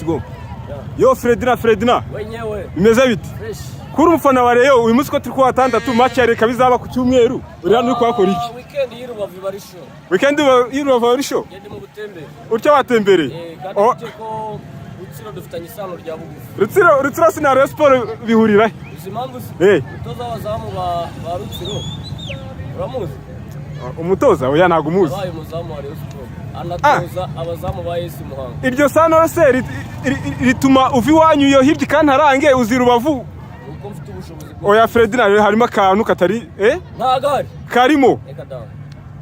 Go. Yo, Fredina, Fredina. Wenyewe. Bimeze bite? Fresh. Kuri umufana wa Rayon, uyu munsi ko turi kuwa gatandatu, match ya reka bizaba ku cyumweru, uri hano uri kuhakora iki? Ah, weekend y'i Rubavu iba ari show. Weekend y'i Rubavu ari show. Ngende mu butembere. Utya watembereye? Eh, kandi Oh, ufite ko Rutsiro dufitanye isano rya bugufi. Rutsiro si na Rayon Sport bihurira he? Uzi impamvu se? Eh. Umutoza w'abazamu ba Rutsiro. Uramuzi? Umutoza? Oya, ntabwo umuzi. Yabaye umuzamu wa Rayon Sport. Anatoza abazamu ba AS Muhanga. Iryo sano se rituma uva iwanyu iyo hirya ikantarange uzi Rubavu? Uko mfite ubushobozi bwo. Oya Fredina, rero harimo akantu katari Nta gahari. Karimo. Reka da.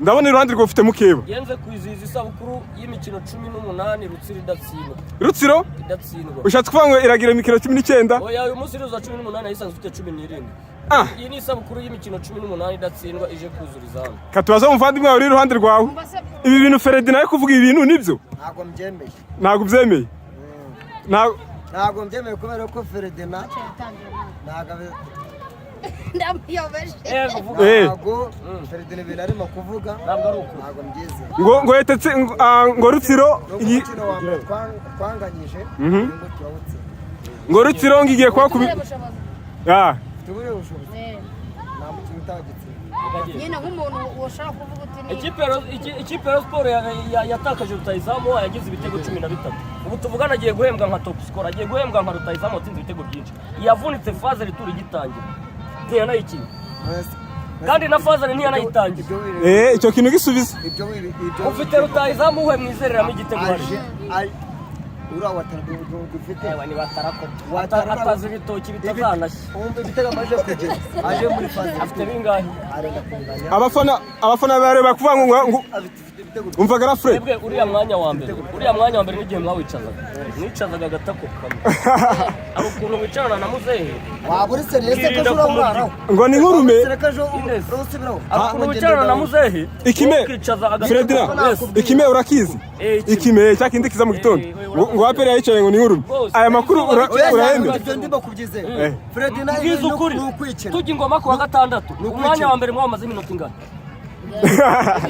Ndabona iruhande rwawe ufite mukeba. Genze kwizihiza isabukuru y'imikino 18 Rutsiro idatsindwa. Rutsiro Idatsindwa. ushatse kuvuga ngo iragira imikino 19? Oya, uyu munsi iruza 18, yisanzwe ifite 17. Ah. Iyi ni isabukuru y'imikino 18 idatsindwa ije kuzuriza hano. Katubaza umuvandimwe wawe uri iruhande rwawe, ibi bintu Ferdinand ari kuvuga, ibi bintu nibyo? Ntabwo mbyemeye. Ntabwo ubyemeye? Ntabwo mbyemeye kubera ko Ferdinand ntabwo Ndamuyobeje. Yego, vuga. Ntabwo Ferdinand ibintu arimo kuvuga Ntabwo ari ukuri. Ntabwo mbyizeye. Ngo yetetse ngo Rutsiro Nubwo umukino wa mbere twanganyije, uyu turawutsinda. Ngo Rutsiro ngo igiye kuba kubi Ubushobozi. Ah. Ufite ubuhe bushobozi? Nta mukino utagitsinda. Nyine nk'umuntu ushobora kuvuga uti ni Ikipe ya Sport yatakaje rutayizamu wayo yagize ibitego 13. Ubu tuvugana agiye guhembwa nka top scorer, agiye guhembwa nka rutayizamu watsinze ibitego byinshi. Yavunitse phase retour igitangira. Ntiyanayikinnye. Kandi na phase ntiyanayitangiye. Ibyo Icyo kintu gisubiza. Ibyo Ufite rutayizamu uhe mwizereramo igitego aje hariya? Uriya watara dufite. Ewa, ni batarako. Watara. Atazi ibitoki bitazanashya. Wumva ibitego amaze kugera aje muri phase Afite bingahe? Arenga kunganya. Abafana bareba kuvuga ngo Afite ibitego. Umvaga ra Fred. Twebwe uriya mwanya wa mbere, uriya mwanya wa mbere n'igihe mwawicazaga, mwicazaga agatako kamwe, hari ukuntu wicarana na muzehe. Waba uri sérieux se ko Yirinda ejo urahuraraho? Ngo ni nk'urume. Sereka ejo Inez. urasubiraho. Hari ukuntu wicarana na muzehe, Ikime. ukicaza agatako. Fredina. Yes. Ikime urakizi? Eh, ikime. Ikime cya kindi kiza mu gitondo. Eh, Ngo APR yayicaye ngo ni nk'urume. Rwose. Aya makuru urayemera? Ibyo ndimo kubyizera. Ferdinand, Mbwiza ukuri, ni ukwikina. tujya ingoma ku wa gatandatu, Ni ukwikina. umwanya wa mbere mwamaze iminota ingana?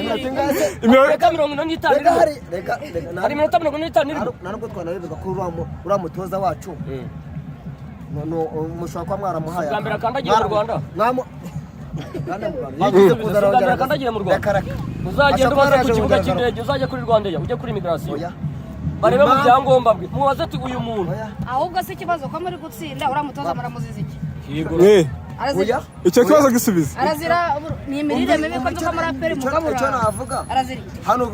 Reka, 45 Reka irimo. hari reka Hari iminota 45 irimo. Nta nubwo twanarebaga ko uriya mutoza wacu mushobora kuba mwaramuhaye. Ubwa mbere akandagiye mu Rwanda? Kandi mu Rwanda yigeze Ubwa kuza mbere arongera akandagiye mu Rwanda? Reka, reka. Uzagenda Ashobora kuba ubaze ku yaraje kibuga kugaragara. cy'indege, uzajya kuri Rwandair, ujye kuri immigration, Oya. barebe mu byangombwa bwe, mubaze ati uyu muntu. Oya. Ahubwo si ikibazo ko muri gutsinda, uriya mutoza muramuziza iki? Yego. Arazira Oya. Icyo kibazo gisubiza. Arazira ni imirire mibi, ko nzi ko muri APR mugabura. Icyo navuga Arazira iki? hano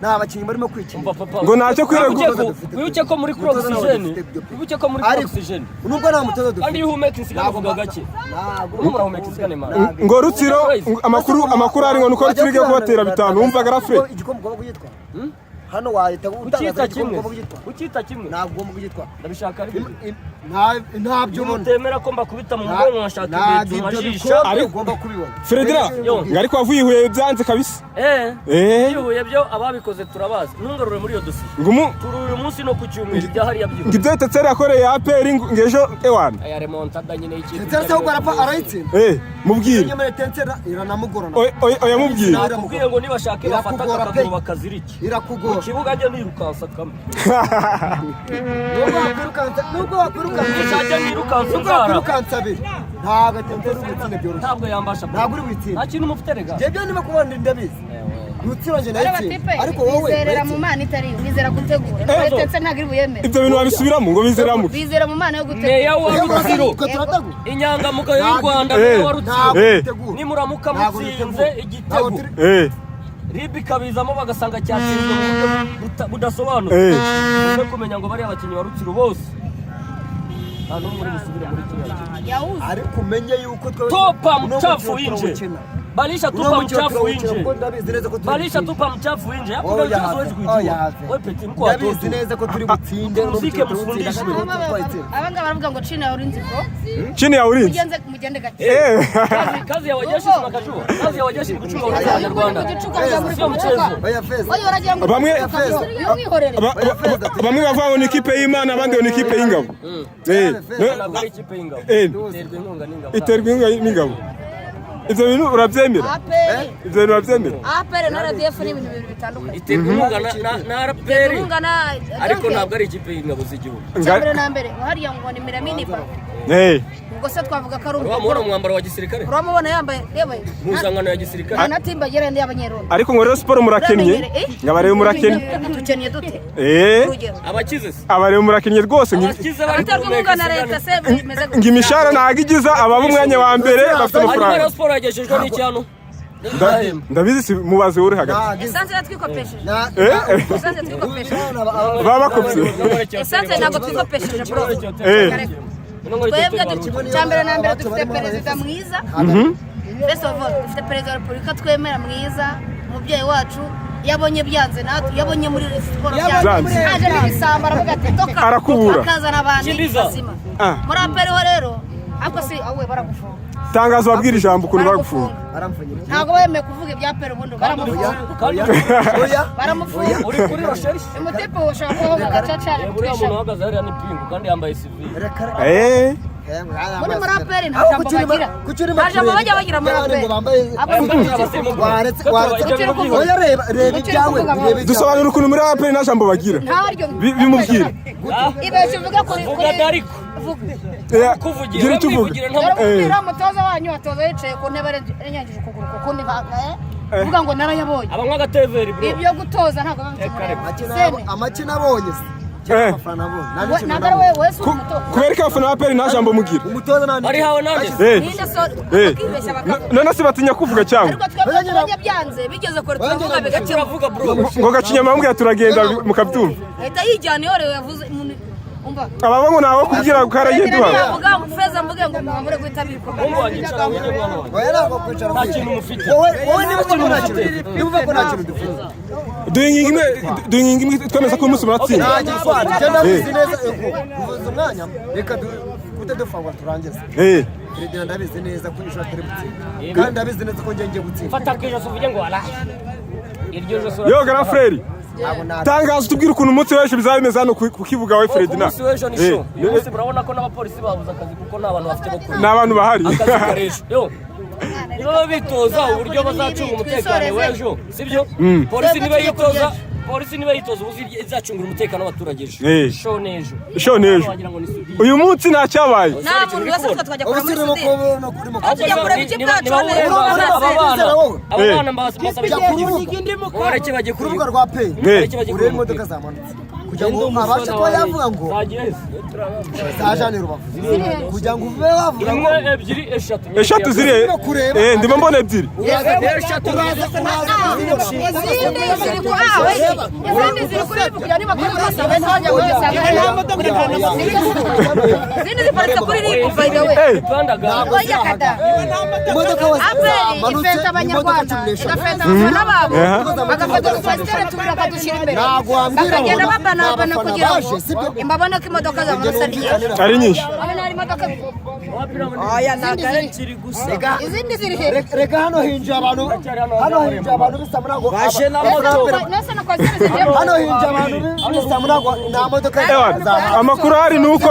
ni abakinnyi barimo kwikina. Umva papa. Ngo ntacyo kwiregura. Wibuke ko muri kuri Umutoza ntabwo oxygen. dufite ibyo pe. Wibuke ko muri kuri Ariko, oxygen. nubwo nta mutoza dufite. Kandi iyo uhumeka insigane Ntabwo uvuga gake. Ntabwo. Urimo murahumeka insigane, man. Ntabwo. Ngo Rutsiro amakuru ari ngo nuko Rutsiro igiye kubatera bitanu, wumvaga ra Fred? Igikombe ugomba kugitwara hano, wahita utangaza Ukita igikombe kimwe. ugomba kugitwara. Ukita kimwe. Ntabwo ugomba kugitwara. Ndabishaka ari bibiri. Ntabyo ubona. Mutemera ko mbakubita mu mugongo nkashaka Ntabwo ibintu ibyo nkajisha. bikombe ugomba kubibona. Fredina, Yo. ngo ariko wavuye i Huye byanze kabisa. Eh. Eh. Ihuye byo ababikoze turabazi, ntungarure muri iyo dosiye. Ngo umu Turi uyu munsi no ku cyumweru, ibya hariya ngo byihuse. ibyo Teteri yakoreye APR ngo ejo ewana. Aya remontada nyine y'ikipe. Etincelle se ahubwo arapfa arayitsinda. Mubwire. Nyamara Etincelle iranamugorana. Oya, mubwire. Nakubwiye ngo nibashake bafata Irakugora aka kaguru pe. bakazirike mu Irakugora. kibuga, njye nirukansa kamwe. Nubwo wakwirukansa Nishake nirukansa nubwo nzara. wakwirukansa abiri, ntabwo Etincelle uri butsinde byoroshye. Ntabwo yambasha. Ntabwo uri butsinde. Nta kintu mufite rega. Njye byo ndimo kubona ndabizi, Rutsiro njye Bariya nayitsinda, batipe ariko wowe bizerera mu urayitsinda. Mana itari yo, bizera gutegura. Ndetse ntabwo iri buyemere. Ibyo bintu wabisubiramo ngo bizera muke? Bizera mu Mana yo gutegura. Meya wa Rutsiro, Twe turategura. inyangamugayo y'u Rwanda, meya wa Rutsiro, Ntabwo dutegura. nimuramuka Ntabwo mutsinze dutegura. igitego, Ntabwo turi RIB ikabizamo bagasanga cyatsinzwe mu buryo budasobanutse, muze kumenya ngo bariya bakinnyi ba Rutsiro bose nta n'umwe uri busubire muri kiriya kigo. Yawuze. Ariko umenye yuko twe Topa uno mchafu mukino inje. turawukina. Balisha Uno tupa mukino mchafu turawukina inje. kuko ndabizi neza ko turi Balisha butsinde. tupa mchafu inje. Hapo Oya, ndio mchezo huwezi have. kuijua. Oya, have. Wewe petit mko Ndabizi watoto. neza ko turi butsinde uno Mupumzike, mukino turawutsinda mufundishwe. kandi twayitsinda. Aba ngaba baravuga ngo chini ya ulinzi bro. Chini ya ulinzi. Mugenze mugende gake. Kazi ya wajeshi tunakajua. Kazi ya wajeshi ni kuchunga ulinzi wa Wanyarwanda. Sio mchezo. Oya feza. Oya, uragira ngo mwihorere. Bamwe bavuga ngo ni ikipe y'Imana, abandi ngo ni ikipe y'ingabo. Ntabwo ari ikipe y'ingabo. Eh. Iterwa inkunga n'ingabo. Iterwa inkunga n'ingabo. Ibyo bintu urabyemera? APR. Ibyo bintu urabyemera? APR na RDF ni ibintu bibiri bitandukanye. Iterwa inkunga na RPR, Inkunga na ariko ntabwo ari ikipe y'ingabo z'igihugu. Icya mbere na mbere, hariya ngo ni Miraminiba. Ubwo se twavuga ko ari Uramubona mu mwambaro wa gisirikare? Uramubona yambaye, reba. Impuzankano ya gisirikare. Nta natimbagira ndi abanyerondo. Ariko ngo rero siporo murakennye, ngo abareba murakennye. Dukennye dute? Urugero. Abakize se? Abareba murakennye rwose Abakize bari Abaterwa inkunga na leta se bimeze ngo imishahara ntabwo igiza ababa umwanya wa mbere bafite Hanyuma amafaranga. Rayon Sport yagejejwe n'icyano. Ndabizi, si mubaze uri hagati. Essence yatwikopesheje. Essence twikopesheje. Baba bakopye. Essence ntabwo twikopesheje, bro. Twebwe cya mbere na mbere dufite perezida mwiza. First of all, dufite perezida wa repubulika twemera mwiza, umubyeyi wacu. Yabonye byanze natwe, yabonye muri siporo byanze, Byanze. haje n'ibisambo, aravuga ati toka. Arakubura. Akazana abantu Kimbiza. bazima. Ah. Muri APR ho rero, ariko si awe baragufunga. Tangazo, wabwira ijambo ukuntu baragufunga. Ntabwo bemeye kuvuga ibya APR, ubundi baramufunga. Baramufunga. Uri kuri recherche. Umutipe ushobora kuba mu gacaca. Uriya muntu uhagaze hariya ni pingu kandi yambaye civil. Muri APR nta jambo bagira, nta jambo bajya bagira muri APR. Oya, reba, reba ibyawe, reba ibyawe. Dusobanura ukuntu muri APR nta jambo bagira. Ntaryo. Bimubwire. Ibeshye uvuga kuri Vuga dariko. Vuga. Kuvugira. Gira icyo uvuga. Urivugira nta Dore umupira, umutoza wanyu atoza yicaye ku ntebe arengeje ukuguru ku kundi, uvuga ngo narayabonye. Abanywa agateveri, bro. Ibyo gutoza ntabwo biba bifite. Amakina abonye se cyangwa amafaranga abonye nta n'ikintu Ntabwo ari nabonye. wowe wese uri umutoza. Kubera ko abafana ba APR nta jambo mugira. Umutoza nta Bari hawe nande. Ninde so bakibeshya bakavuga? None se batinya kuvuga cyangwa? Ariko twebwe tubonye byanze bigeze kure, turavuga bigakemuka. Turavuga, bro. Ngo Gacinya bambwira turagenda mukabyumva. Ahita yijyana iyo rero yavuze umuntu umva. Ababa ngo ntawe kubwira ko haragiye duha. Ntiyavuga feza mvuge ngo mwambure guhita bikomeye. Mungu wanjye, icara wige, mwana wanjye. Oya, ntabwo kwicara. Nta kintu mufite. Wowe, wowe, niba uvuga ko nta kintu, niba uvuga ko nta kintu dufite. Duha ingingo imwe, duha ingingo imwe twemeza ko uyu munsi muratsinda. Nta gitwara njye ndabizi neza ego uvuze umwanya, reka kute dufangwa turangize. Perezida, ndabizi neza ko ejo atari gutsinda, kandi ndabizi neza ko njye ngiye gutsinda. Fata ku ijosi uvuge ngo ala. Iryo josi. Yo grand frère, Ntabwo nabi. Tangazo, tubwire ukuntu umunsi w'ejo bizaba bimeze hano ku kibuga, we Ku Ferdinand. munsi w'ejo ni show. Uyu munsi murabona ko n'abapolisi babuze akazi kuko nta bantu bafite bo kureba. Ni abantu bahari. Akazi karejo. Yo. Niba bitoza uburyo bazacunga umutekano w'ejo, sibyo? Polisi niba yitoza, polisi niba yitoza ubu izacungira umutekano w'abaturage ejo. Show n'ejo. Show n'ejo. Wagira ngo ni sudire. Uyu munsi nta cyabaye. Nta muntu wese, twe twajya Ubu kureba si muri urimo sudire. kubona urimo Tujya kureba ikipe yacu hano. Aba bana, aba bana mbasaba Jya ku rubuga, bareke bajye ku kuri rubuga rwa peyi, bareke bajye urebe imodoka zamanutse kugira ngo abashe kuba yavuga ngo zagiye he? zajane Rubavu, kugira ngo ube wavuga ngo Imwe, ebyiri, eshatu. Eshatu ziri. Urimo kureba. Ndimo mbona ebyiri. Uraza, Eshatu. uraza, uraza kuzibona. Izindi ziri ku izindi ziri kuri ribu kugira niba bakora bose bajya kubisanga. Izindi ziparitse kuri ribu, by the way. Pandaga. Oya kada. Imodoka APR zamanutse ifeta ni imodoka abanyarwanda, 13. igafeta abafana babo, Aha. bagafata udukwasiteri tubiri bakadushyira imbere, Ntabwo wambwira ngo bakagenda ni babanabana abafana kugira ngo baje, sibyo? imbabone ko imodoka zamanutse ari nyinshi. Ari nyinshi. Urabona hari imodoka Oya, ntabwo ari ebyiri gusa. Izindi ziri he? Reka, hano hinjiye abantu, hano hinjiye abantu bisa ntabwo Baje na moto. Nese na kwasiteri zigiye. Hano hinjiye abantu bisa ntabwo nta modoka Ewana, amakuru ahari ni uko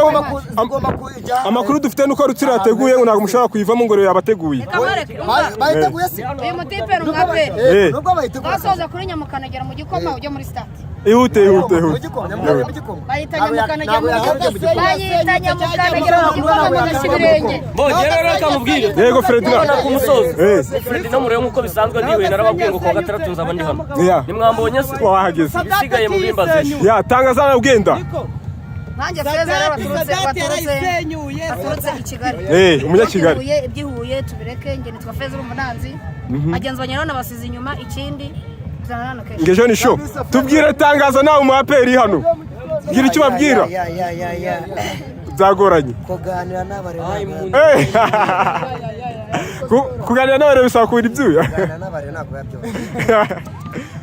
zigomba kujya. Amakuru dufite ni uko Rutsiro yateguye ngo ntabwo mushobora kuyivamo, ngo rero yabateguye. Reka mwereke, umva. Bayiteguye se? Uyu mutipe ni umwaperi. Nubwo bayiteguye. Basoza kuri Nyamukanagera mu gikoma ujya muri stade. Ihute, ihute, Mu ihute. gikoma, Nyamukanagera mu gikoma. Bayita Ntabwo Nyamukanagera ntabwo mu yakagiye mu gikoma. Bayita Nyamukanagera mu gikoma mudashya ibirenge. Mbongera rero reka mubwire. Yego Ferdinand. Ku musozo. Eh. Ferdinand murebe, nk'uko bisanzwe ndiwe narababwiye ngo kuwa gatandatu nzaba ndi hano. Nimwambonye se? Wahageze. Ibisigaye mubimbaze ejo. Ya, tangaza nawe ugenda. Nanjye feza rero baturutse i Kigali. Umunyakigali. Iby'ihuye, iby'ihuye tubireke. Njye nitwa Feza Umunanzi, bagenzi banjye nabo nabasize inyuma, ikindi tuzanana kenshi. Ngo ejo ni show. Tubwire, tangaza nawe umu APR hano. Gira icyo ubabwira. Ya, ya, ya, ya. Byagoranye. Kuganira n'abari Kuganira n'abareba bisaba kubira ibyuya. Kuganira n'abari ntabwo biba byoroshye,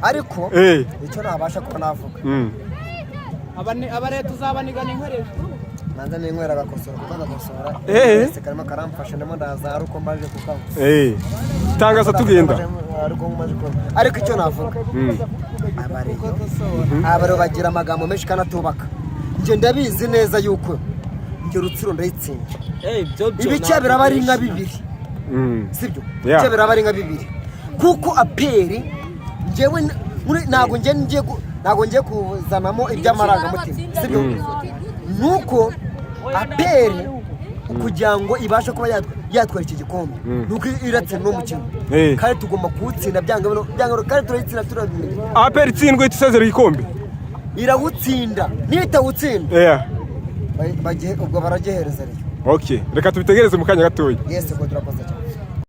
ariko icyo nabasha kuba navuga, Aba leta uzabanigana inkoresho. Manza ninywera agakosora kuko agakosora wese karimo karamfasha, ndimo ndaza ari uko mbaje kukanywa. Tangaza tugenda. Ari uko maze kunywa. Ariko icyo navuga, abareyo, abareyo bagira amagambo menshi kandi atubaka. Njye ndabizi neza yuko njye Rutsiro ndayitsinda, ibice biraba ari nka bibiri. Sibyo? Yeah. Cyo biraba ari nka bibiri, kuko APR njyewe ntabwo njye ngiye ntabwo ngiye kuzanamo iby'amarangamutima, sibyo? Nuko APR kugira ngo ibashe kuba yatwara iki gikombe, nuko iratsinda uno mukino. Kandi tugomba kuwutsinda byanga byanga, kandi turayitsinda, turabimenya. APR itsindwe ihita isezera igikombe. Irawutsinda, nitawutsinda ubwo baragihereza Rayon. Okay, reka tubitegereze mu kanya gatoya. Yes, ubwo turakoze cyane.